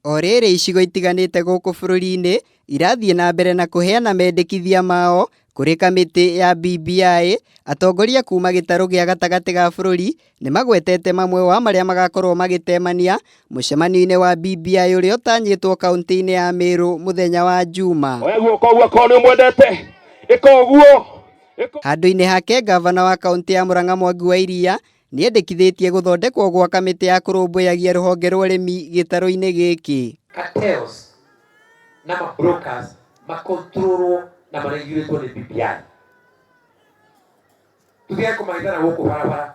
O rĩrĩ icigo itiganĩte gũkũ bũrũri-inĩ irathiĩ na mbere na kũheana mendekithia mao kũrĩ kamĩtĩ ya BBI, atongoria kuma gĩtarũ gĩa gatagatĩ ga bũrũri nĩ magwetete mamwe wa marĩa magakorwo magĩtemania mũcemanio-inĩ wa BBI ũrĩa ũtanyĩtwo kaunti-inĩ ya Meru mũthenya wa Juma. Oya guoko ũguo akorwo nĩ ũmwendete, ĩka ũguo. Handũ-inĩ hake ngavana wa kaunti ya Murang'a Mwangi wa Iria nĩendekithĩtie gũthondekwo gwa kamĩtĩ ya kũrũmbũyagia rũhonge rwa ũrĩmi gĩtarũ-inĩ gĩkĩ. Cartels na ma brokers makontrolwo na maregulatwo nĩ BBI. Tũtige kũmahithana gũkũ barabara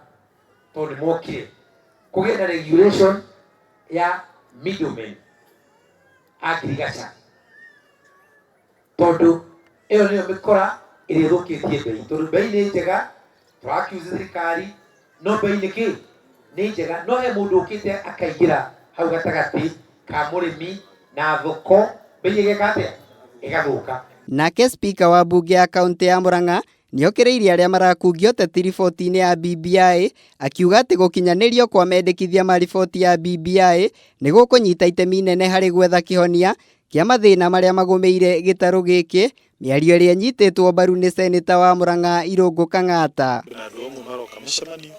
tondũ nĩ mokire. Kũgĩe na regulation ya middlemen a ngirigaca tondũ ĩyo nĩyo mĩkora ĩrĩa ĩthũkĩtie mbei tondũ mbei nĩ njega tũrakiuza thirikari no mbei nĩ kĩ nĩ njega no he mũndũ ũkĩte akaingĩra hau gatagatĩ ka mũrĩmi na thoko mbei ĩgeka atĩa ĩgathũka. Nake Spika wa mbunge ya kaunti ya Murang'a nĩokĩrĩirie arĩa marakungio ũteti riboti-inĩ ya BBI akiuga atĩ gũkinyanĩrio kwa mendekithia ma riboti ya BBI nĩ gũkũnyita itemi inene harĩ gwetha kĩhonia kĩa mathĩna marĩa magũmĩire gĩtarũ gĩkĩ, mĩario ĩrĩa ĩnyitĩtwo mbaru nĩ Seneta wa Murang'a Irũngũ Kang'ata. Kwĩna andũ amwe maroka mĩcemanio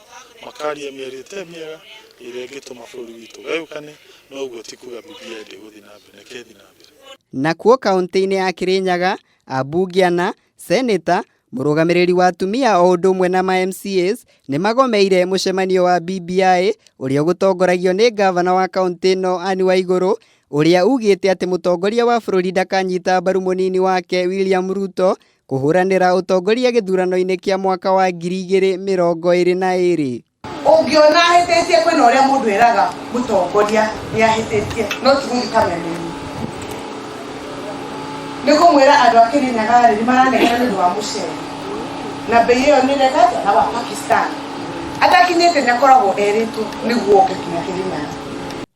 makaria mĩario ĩtarĩ mĩega ĩrĩa ĩngĩtũma bũrũri witũ ũgayũkane, no ũguo ti kuga BBI ndĩgũthiĩ na mbere, reke ĩthiĩ na mbere. Nakuo kauntĩ-inĩ ya Kĩrĩnyaga, ambunge ana, Seneta, mũrũgamĩrĩri wa atumia o ũndũ ũmwe na ma MCAs nĩ magomeire mũcemanio wa BBI ũrĩa ũgũtongoragio nĩ ngavana wa kauntĩ ĩno Anne Waigũrũ ũrĩa ugĩte atĩ mũtongoria wa bũrũri ndakanyita mbaru mũnini wake William Ruto kũhũranĩra ũtongoria gĩthurano-inĩ kĩa mwaka wa 2022. Ũngĩona ahĩtĩtie kwĩna ũrĩa mũndũ eraga mũtongoria nĩ ahĩtĩtie no ti gũthiĩ kameme-inĩ. Nĩ ngũmwĩra andũ a Kĩrĩnyaga rĩ nĩ maranegena nĩ ũndũ wa mũcere na mbei ĩyo nĩ ĩreka atĩa na wa Pakistan. Atakinyĩte nĩ akoragwo erĩtwo nĩguo oke nginya Kĩrĩnyaga.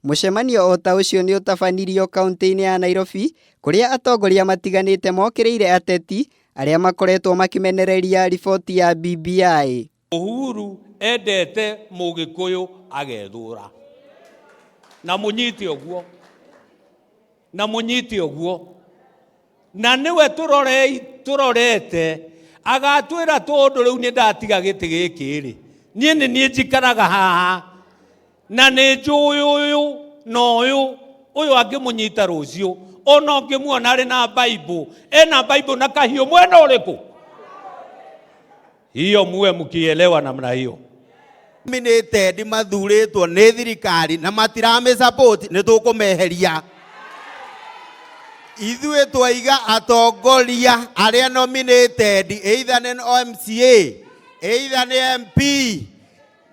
Mũcemanio o ta ũcio nĩ ũtabanirio kaunti-inĩ ya Nairobi kũrĩa atongoria matiganĩte mokĩrĩire ateti arĩa makoretwo makĩmenereria riboti ya BBI. Uhuru endete mũgĩkũyũ agethũra. Na mũnyite ũguo. Na mũnyite ũguo. Na nĩwe tũrorei tũrorete agatwĩra tondũ rĩu nĩ ndatiga gĩtĩ gĩkĩ rĩ. Niĩ nĩ niĩ njikaraga haha na nĩ njũĩ ũyũ na ũyũ ũyũ angĩmũnyita rũciũ ona ũngĩmuona arĩ na Bible ena Bible na kahiũ mwena ũrĩkũ? Hiyo muwe mkielewa namna hiyo. Nominated mathurĩtwo nĩ thirikari na matiramĩ support nĩ tũkũmeheria. Ithuĩ twaiga atongoria arĩa nominated either nĩ MCA either nĩ MP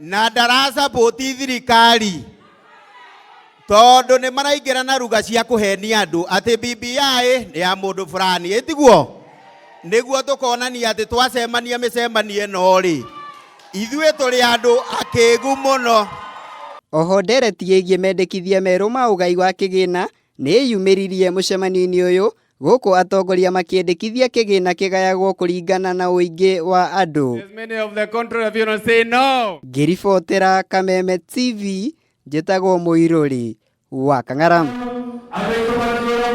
na ndarasapoti thirikari tondũ nĩ maraingĩra na ruga cia kũhenia andũ atĩ BBI nĩ ya mũndũ fulani ĩtiguo nĩguo tũkonania atĩ twacemania mĩcemanio ĩno rĩ ithuĩ tũrĩ andũ akĩgu mũno. Oho ndereti ĩgiĩ mendekithia merũ ma ũgai wa kĩgĩna nĩ ĩyumĩririe mũcemanio-inĩ ũyũ gũkũ atongoria makĩendekithia kĩgĩna kĩgayagwo kũringana na ũingĩ wa andũ. As many of the contrary of you don't say no. Ngĩribotera Kameme TV, njĩtagwo Mũirũri wa Kang'ara.